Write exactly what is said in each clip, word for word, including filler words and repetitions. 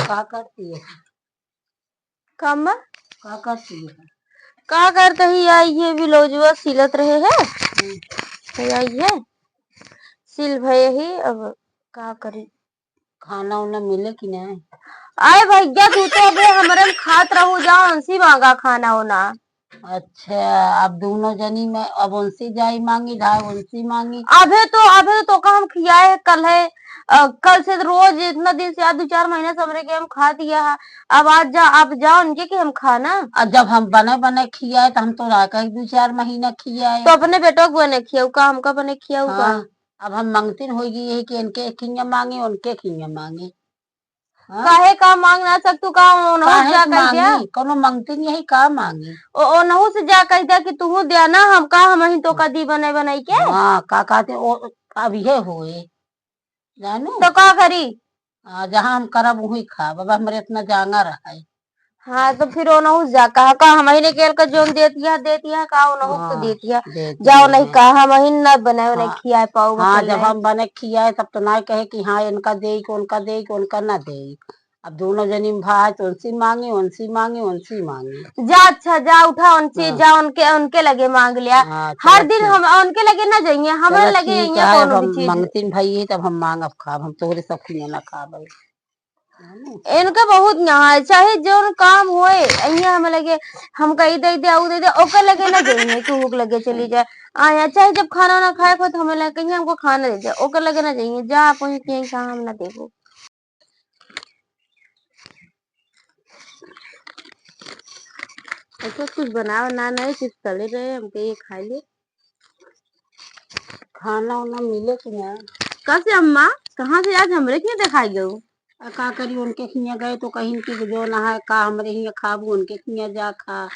का करती है? का अम्मा? का करती है? का करत ही, आई है ब्लाउजवा सिलत रहे है। हम्म। तो आई है, सिल भये ही, अब का करी? खाना उना मिले कि नहीं? आए भैया, तू तो अबे हमरे में खात रहू, जा उनसे मांगा खाना उना। अच्छा, अब दोनों जनी में अब उनसे जाई मांगी, धाय उनसे मांगी। अबे तो, अबे तो का हम खियाए कल है, अ, कल से रोज इतना दिन से, आज दो चार महीना से हमरे के हम खा दिया है। अब आज जा, अब जा उनके के हम खाना। अब जब हम बने बने खियाए तो हम तो राख एक दो चार महीना खियाए। तो अपने बेटो को बने खियाऊ का, हमका बने खियाऊ का? हाँ, अब हम मंगतिन हो गई है कि इनके खिया मांगे, उनके खिया मांगे। हाँ? काहे का मांग ना सकतू का? ओनहु काहे जा के कह दिया। मांगी? कोनो मंगतिन यही का मांगी? ओ, ओनहु से जा कह दिया कि तूहू द्या ना, हम का हमही तो का दी बनाई बनाई के? हाँ, का कहते ओ, अब ये होए, जानू? तो का करी? हाँ, जहाँ हम करब वही खाब, अब हमरे इतना जांगर है। हाँ, तो फिर ओनहु से जा कहा का हमही ने केल का जोन देतिया, देतिया का ओनहु तो हाँ, देतिया। देतिया, जाओ नहीं हाँ। कहा हमही न बनाए, नहीं हाँ। खियाए पाऊ हाँ, अकेले। जब हम बने खियाए तब तो ना कहे कि हाँ इनका देई, कि उनका देई, कि उनका ना देई। अब दोनों जनी में भाई तो उनसे मांगी, उनसे मांगी, उनसे मांगी। जा अच्छा, जा उठा उनसे, हाँ। जा उनके, उनके लगे मांग लिया। हाँ, हर चलो दिन ठीक। हम उनके लगे ना जाइए, हमारे चलो लगे ठीक आइए है, कोनो भी हम चीज। मंगतिन भाई है, तब हम मांगब खाब, हम तोहरे सब खिया ना खाब। इनका बहुत यहाँ है, चाहे जौन काम होए, यहाँ हम लगे, हमका ई दे दे, ऊ दे दे, ओकर लगे ना जाइए, केहू के लगे चली जाए। आ, यहाँ चाहे जब खाना ना खाए को, तो हमें लगे, कहिए हमको खाना दे दे, ओकर लगे ना जाइए, जा आप वहीं के कहाँ हम ना देखो। ऐसा कुछ बनावा ना, नहीं कुछ तले रहे, हमके ये खाए ले। खाना उना मिले कि ना? कैसे अम्मा, कहाँ से आज हमरे के देखा गयो? आ, का करी, उनके खिया गए तो कहीं कि जो ना है, का हमरे हिया खाबू, उनके खिया जा खा।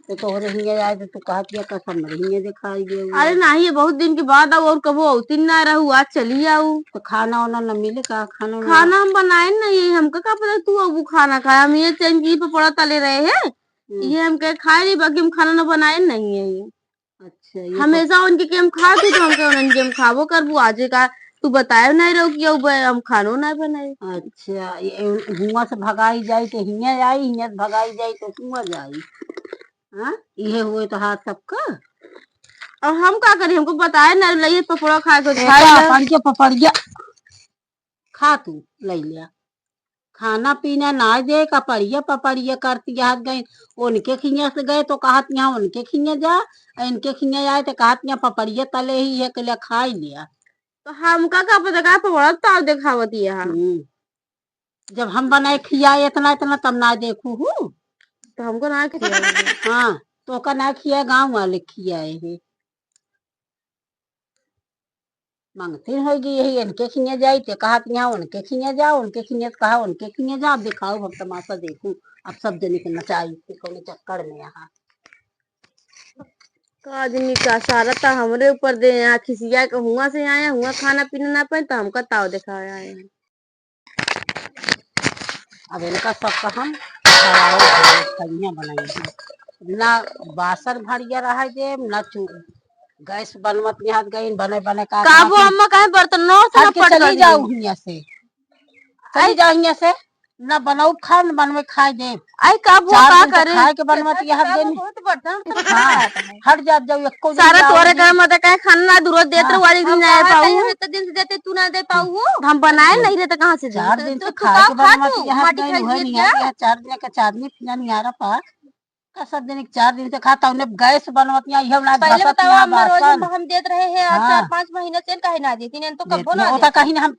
तो तोहरे हिया आए तो तू कहत या, "कस हमरे हिया दिखाई दे।" अरे नाही, ये बहुत दिन के बाद आऊ, और कबो औती ना रहू, आज चली आऊ। तो खाना उना न मिले का? खाना उना खाना हम बनाए नहीं, हमका का पता तू अब खाना खाए। हम ये चैन की पकौड़ा तले रहे हैं, हम्म। ये हम कहे खाए ली, बाकी हम खाना ना बनाए नहीं है ये। अच्छा, ये हमेशा उनके के हम खात ही, तो हम कहे उनके हम खाबो करबू। आज का तू बताए नहीं रहो कि अब हम खानो ना बनाए। अच्छा, ये हुआं से भगाई जाई तो हियां आई, हियां से भगाई जाई तो हुआं जाई। हाँ, इहे हुए तो हाथ सबका। अब हम का करी, हमको बताए ना, लइए पपड़ा खाए को ए, खाए का ला। पपड़िया, पपड़िया। खा तू, लइ लिया। खाना पीना ना दे, कपड़िया पपड़िया करती हाथ गई। उनके खिया से गए तो कहत यहाँ उनके खिया जा, इनके खिया आए तो कहत यहाँ पपड़िया तले ही है, के लिया खाई लिया। तो हमका का पता का पपड़ा ताव देखावत यहाँ। हम्म। जब हम बनाए खियाए इतना इतना, तब ना देखू हूँ। तो हमको ना खियाए। हाँ, तो का ना खियाए, गाँव वाले खियाए हैं। मंगती होगी यही, इनके खिया जाई, ते कहत यहाँ उनके खिया जा, उनके खिया कहा, उनके खिया जा। अब दिखाओ, हम तमाशा देखू, अब सब जने के नचाई, ते कौन चक्कर में यहाँ। का आदमी का सारा ता हमरे ऊपर दे, यहाँ खिसिया के हुआ से आया, हुआ खाना पीना ना पाए, तो हमका ताव दिखाया है। अब इनका सबका हम खवाओ, बढ़िया बनाई है। ना बासन भरिया रहा दे, ना चू-, गैस बनवत निहात गई, बने बने का काबू खाती। अम्मा काहे बर्तन नौ से हट के पटक चली दी। जाऊ हियां से, चली आई। जाऊ हियां से, ना बनाऊ खा, ना बनवे खाए दे। आई काबू चार का दिन से करे? खाए के बनवत यहां का गई। बहुत बर्तन तो हाँ, खा रहा था। हट जात जाऊ, एको दिन सारा जाऊ तोरे नहीं। घर में तो काहे खाना ना दूरो देत हाँ। रहो, वाली दिन हम ना कहा पाऊ। नहीं, इतने दिन से देते, तू ना दे पाऊ हो। हम बनाए नहीं रहते, कहाँ से दे? चार दिन तो से तू खाए का के खा बनवत तू? यहां माटी गई खाई हुए जीत नहीं गया? आया, चार दिन के चार दिन पिया नहीं आ रहा पाक। का सब दिन के चार दिन से खाता, उन्हें गैस बनवत यहाँ, यह ना पहले घसत बताओ, यहाँ अम्मा रोज बासन। हम, हम देत रहे हैं, आज हाँ। चार पाँच महीना से काहे ना देती? नहीं तो देती कब्बो ना है, वो तो देती। कहीं ना हम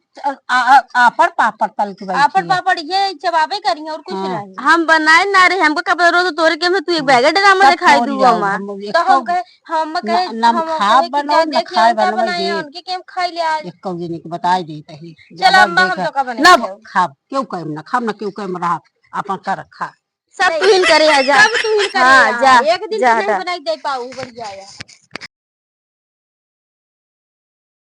आ, आ, आपड़ पापड़ तल के बैठी आपड़ है। पापड़ ये चबाबे करी है और कुछ हाँ। नहीं। हम बनाए ना रहे, हमको का पता रोज तोरे के में तू एक हाँ। बैग ड्रामा सब दिखाई तोड़ दू जाओ, अम्मा। हम तो हम एको कहे, हम अम्मा ना, कहे, ना हम हम खाब कहे कि बनवा, जा ना देख खाए उनका बनवा बनाए, दे। उनके के हम खाई ले आज। एको जने के बताई देत ही। चल अम्मा, हम देखा, तो का बनाई ना खाओ। खाब, क्यों कहे ना खाब, ना क्यों कहे रहा, अपन कर खा। सब तू ही करे है, जा। सब तू ही करे हाँ, है। जा, एक दिन जा, तू नहीं हटा। बनाई दे पाऊ, बढ़िया है।